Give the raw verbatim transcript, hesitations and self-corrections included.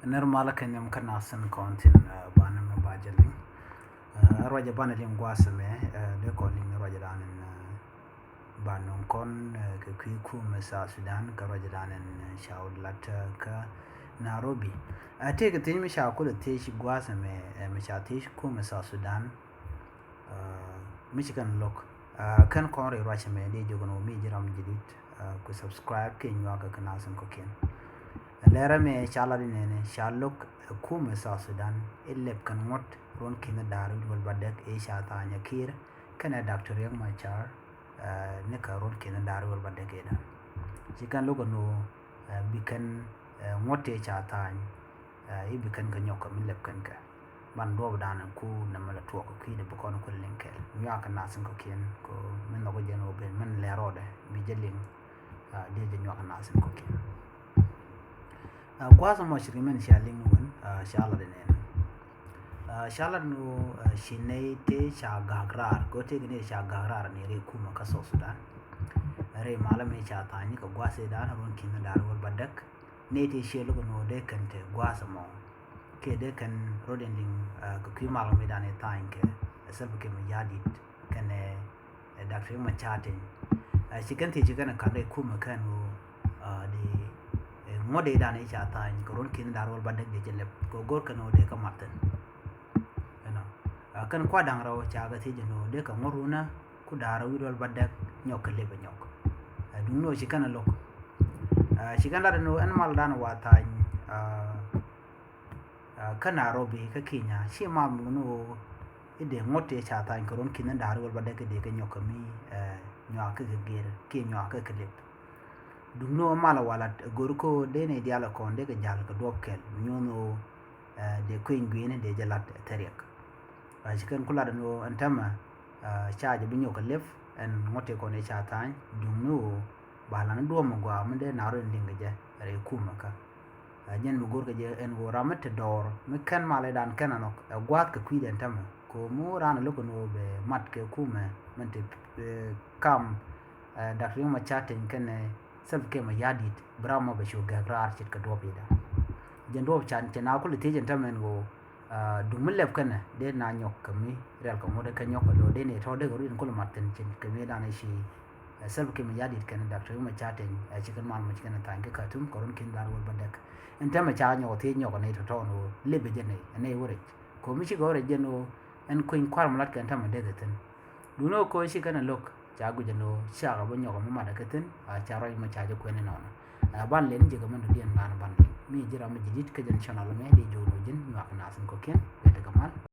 Nɛr malä kɛ nhiam kä nasin kɔn tin banɛ mɛ ba jɛ liŋ. Ruacɛ banɛ liŋ guasɛ mɛ dee kɔn liŋ ni ruacɛ dan in ba nɔŋ kɔn kɛ kui̱ kumɛ South Sudan kɛ ruacɛ dan in ca wä lat kä Nairobi. Tëëkɛ thiec mi ca kulɛ thiec guasɛ mɛ mi ca thiec kumɛ South Sudan. Mi ci kɛn lo̱k kɛn kɔn rɛy ruacɛ mɛ dee jok ni wä mi ji̱ ram jadid ku subscribe kɛ nyuak kɛ nasin kɔ̱kiɛn. Lɛrɛ mɛ ca lat inɛnɛ ca lo̱k ɛ kumɛ South Sudan i̱ lɛp kɛn ŋuɔ̱t ruɔ̱n ki̱n da̱r wi̱c wäl ba dɛk i̱ ca tha̱a̱ny ɛ Kiir kɛnɛ Doctor Riek Machar. Ni kɛ ruɔ̱n ki̱n da̱r wi̱c wäl ba dɛk i̱ da̱ ci kɛn lo̱k ɛn wä bi kɛn ŋuɔ̱t tëë ca tha̱a̱ny i̱ bi kɛn kɛ nyɔk kɛ mi lɛp kɛn kɛ. Ban duɔɔp dan ku nɛmɛ la tuɔɔk kɛ kui̱dɛ bi kɔn ku liŋ kɛɛl nyuak kɛ nasin kɔ̱kiɛn kɛ mi nhɔk jɛn wä ben mɛn lɛ rɔɔdɛ bi jɛ liŋ. Diɛ jɛ nyuak kɛ nasin kɔ̱kiɛn. Gua̱a̱th ɛmɔ ci ri mɛn cia liŋ ni wen ca lat inɛn. Ca lat ni wä ci nɛy tëë ca ga̱a̱k raar kɛ wä tëë kɛ nɛy ca ga̱a̱k raar ni rɛy kumɛ kä South Sudan. Rɛy malä mi ca tha̱a̱ny kɛ gua̱a̱th i̱ dan ruɔ̱n ki̱n da̱r wäl ba däk. Nɛy tëë ciɛ lo̱k ni wä dee kɛn te gua̱a̱th ɛmɔ kiɛ dee kɛn rot in liŋ kɛ kui̱ malä mi dan i̱ tha̱a̱ny kɛ Salva Kiir Mayardit kɛnɛ Doctor Riek Machar Teny. Ci kɛn thiec ci kɛn ɛ ka̱n rɛy kumɛ kɛn wä di ŋuɔ̱t dee dan i̱ ca tha̱a̱ny kɛ ruɔ̱n ki̱n da̱r wäl ba däk dee jɛ lɛp kɛ go̱r kɛn wä dee kä mat thi̱n. Ɛnɔ kɛn kua̱r da̱ŋ rɛw ca kɛ thiec ɛn wä dee kɛ ŋuɔ̱t runä ku da̱r wi̱i̱ wäl ba däk nyɔk kɛ lɛp ɛ nyɔk. Duŋni wä ci kɛn ɛ lo̱k ci kɛn lat ɛn wä ɛn mal dan wa tha̱a̱ny kä Nairobi kä Kenya ci mal muk ni wä i̱ dee ŋuɔ̱t tëë ca tha̱a̱ny kɛ ruɔ̱n ki̱n da̱r wäl ba däk i̱ dee kɛ nyɔk kɛ mi nyuak kɛ kɛ gër kiɛ nyuak kɛ kɛ lɛp. Duŋni wä mal a walat ɛ go̱r kä dee nɛy diaal ɛ kɔn dee kɛ ja̱l kɛ duɔ̱p kɛl mi nyuɔ̱n wä dee kueny gui̱i̱ni dee jɛ lat ɛ thɛriɛk. Ci kɛn ku lat ɛn wä ɛn tämɛ ca jɛ bi nyɔk kɛ lɛp ɛn ŋuɔ̱t tëë kɔn dee ca tha̱a̱ny duŋni wä ba lan duɔ̱ɔ̱m ɛ gɔaa mi dee nar in liŋ kɛ jɛ rɛy kumɛ kä. Jɛn mi go̱rkɛ jɛ ɛn ɣöö ram mi te dɔɔr mi kɛn malɛ dan kɛn anɔk ɛ gua̱a̱th kɛ kui̱dɛn tämɛ kɛ ɣöö mi wä raan ɛ lo̱k ɛn ɣöö bɛ mat kɛ kumɛ min te kam Doctor Riek Machar Teny kɛnɛ Salva Kiir Mayardit bi ram mɔ bɛ cu gɛ̈k raar ce̱tkɛ duɔ̱ɔ̱p i̱dan. Jɛn duɔ̱ɔ̱p can cɛ na kulɛ thiec ɛn tämɛ ɛn ɣöö duŋ mi lɛp kɛnɛ dee na nyɔk kɛ mi rial kɛ ŋuɔ̱t ɛ kɛ nyɔk kɛ lo̱o̱ dee ni tɔ̱ dee kɛ rui̱n kulɛ mat thi̱n ce̱tkɛ mi dan ɛ ci Salva Kiir Mayardit kɛnɛ Doctor Riek Machar Teny ɛ ci kɛn mal mɔ ci kɛn ɛ tha̱a̱ny kä Khartoum kɛ ruɔ̱n ki̱n da̱r wäl ba däk. Ɛn tämɛ ca nyɔk thiec nyɔk ɛ nɛy tɔ̱tɔ̱ ɛn ɣöö lɛp ɛ jɛn ɛ nɛy wä rɛc kɛ ɣöö mi cikɛ wä rɛc jɛn ɣöö ɛn kueny kua̱r mi lat kɛn tämɛ dee kɛ thi̱n. Duŋni ɣöö ko̱ ci kɛn ɛ lo̱k ca guic ɛn ɣöö cakɛ bä nyɔk ɛ mi mat ɛ kɛ thi̱n a ca ruac mɔ ca jɛ kuɛn inɔnɔ. Ɛ ban lɛn ji̱ kɛ mɛn dɔ̱diɛn lan ban liŋ mi ji̱ ram mi ji̱ di̱t kä jɛn channel mɛ dee ji̱ wun wä ji̱n nyuak kɛ nath in kɔ̱kiɛn bɛ tekɛ mal.